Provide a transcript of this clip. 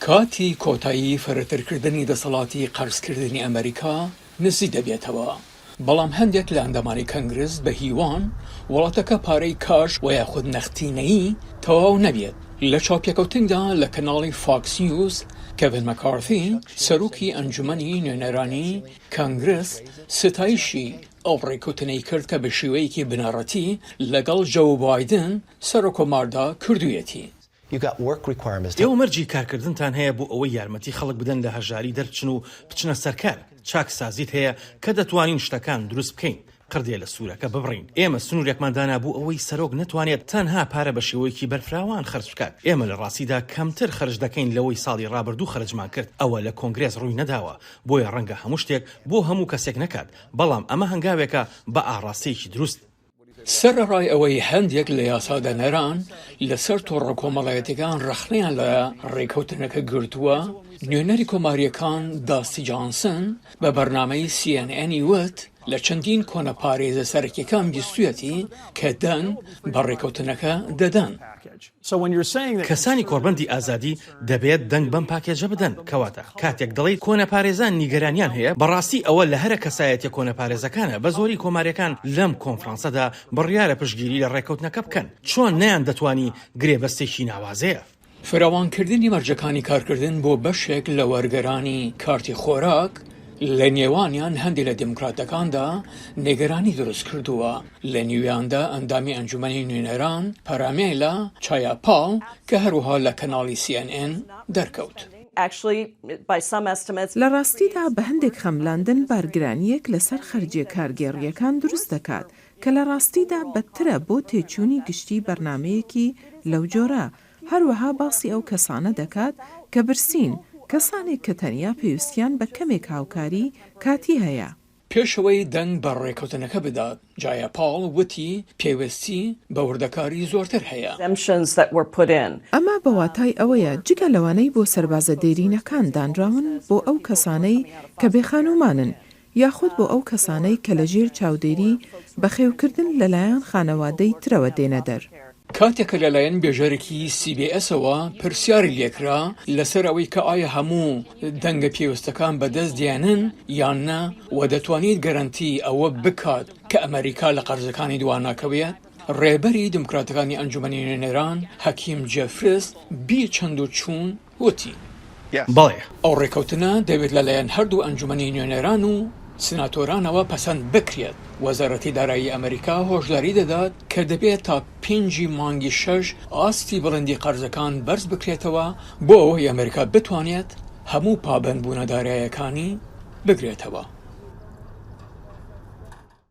کاتی کۆتایی فەرەترکردنی دەسەڵاتی قەرزکردنی ئەمریکا نزیک دەبێتەوە، بەڵام هەندێک لە ئەندامانی کەنگرس بە هیوان وڵاتەکە پارەی کاش و یاخود نەختینەیی تەواو نەبێت. لە چاوپێکەوتندا لە کەناڵی فاکس نیوز، کێڤن مەکارثی، سەرۆکی ئەنجومەنی نوێنەرانی کەنگرس ستایشی ئەو ڕێککەوتنەی کرد کە بە شێوەیەکی بنەڕەتی لەگەڵ جۆو بایدن، سەرۆککۆماردا کردوویەتی. ئێوە مەرجی کارکردنتان هەیە بۆ ئەوەی یارمەتی خەڵک بدەن لە هەژاری دەربچن و بچنە سەر کار، چاکسازیت هەیە کە دەتوانین شتەکان دروست بکەین، قردێلە سوورەکە ببڕین. ئێمە سنوورێکمان دانا بۆ ئەوەی سەرۆک نەتوانێت تەنها پارە بە شێوەیەکی بەرفراوان خەرج بکات. ئێمە لە ڕاستیدا کەمتر خەرج دەکەین لەوەی ساڵی ڕابردوو خەرجمان کرد، ئەوە لە کۆنگرێس ڕووی نەداوە، بۆیە ڕەنگە هەموو شتێک بۆ هەموو کەسێک نەکات، بەڵام ئەمە هەنگاوێکە بە ئاڕاستەیەکی دروست. سەرەڕای ئەوەی هەندێک لە یاسادانەران لەسەر تۆڕە کۆمەڵایەتیەکان ڕەخنەیان لە ڕێکەوتنەکە گرتووە، نوێنەری کۆمارییەکان داستی جانسن بە بەرنامەی سی ئێن ئێنی وت، لە چەندین کۆنەپارێزە سەرەکیەکان بیستویەتی کە دەنگ بە ڕێکەوتنەکە دەدەن. کەسانی کۆڕبەندی ئازادی دەبێت دەنگ بەم پاکێجە بدەن، کەواتە کاتێک دەڵێیت کۆنەپارێزان نیگەرانیان هەیە، بەڕاستی ئەوە لە هەرە کەسایەتیە کۆنەپارێزەکانە، بەزۆری کۆماریەکان لەم کۆنفرانسەدا بڕیارە پشتگیری لە ڕێککەوتنەکە بکەن، چۆن نەیاندەتوانی گرێبەستێکی ناوازەیە. فراوانکردنی مەرجەکانی کارکردن بۆ بەشێک لە وەرگەرانی کارتی خۆراک لە نێوانیان هەندێک لە دیموکراتەکاندا نیگەرانی دروست کردووە، لە نیویاندا ئەندامی ئەنجومەنی نوێنەران پرامێلا چایاپاڵ کە هەروەها لە کەناڵی سی ئێن ئێن دەرکەوت. لە ڕاستیدا بە هەندێک خەملاندن بارگرانییەک لەسەر خەرجییە کارگێڕییەکان دروست دەکات کە لە ڕاستیدا بەدترە بۆ تێچوونی گشتی بەرنامەیەکی لەو جۆرە، هەروەها باسی ئەو کەسانە دەکات کە برسین، کەسانێک کە تەنیا پێویستیان بە کەمێک هاوکاری کاتی هەیە. پێش ئەوەی دەنگ بە ڕێککەوتنەکە بدات، جایا پاڵ وتی پێویستی بە وردەکاری زۆرتر هەیە. ئەمە بە واتای ئەوەیە جگە لەوانەی بۆ سەربازە دێرینەکان دانراون بۆ ئەو کەسانەی کە بێخانومانن یاخود بۆ ئەو کەسانەی کە لە ژێر چاودێری بەخێوکردن لەلایەن خانەوادەی ترەوە دێنە دەر. کاتێک کە لەلایەن بێژەرێکی سی بی ئێسەوە پرسیاری لێکرا لەسەر ئەوەی کە ئایا هەموو دەنگە پێویستەکان بەدەست دێنن یان نا و دەتوانیت گەرەنتی ئەوە بکات کە ئەمەریکا لە قەرزەکانی دواناکەوێت، ڕێبەری دیموکراتەکانی ئەنجومەنی نوێنەران حەکیم جێفریس بی چەند و چوون وتی. بەڵێ. ئەو ڕێکەوتنە دەبێت لەلایەن هەردوو ئەنجومەنی نوێنەران و سناتۆرانەوە پەسەند بکرێت. وەزارەتی دارایی ئەمریکا هۆشداری دەدات کە دەبێت تا پێنجی مانگی شەش ئاستی بڵندی قەرزەکان بەرز بکرێتەوە بۆ ئەوەی ئەمریکا بتوانێت هەموو پابەندبوونە دارایەکانی بگرێتەوە.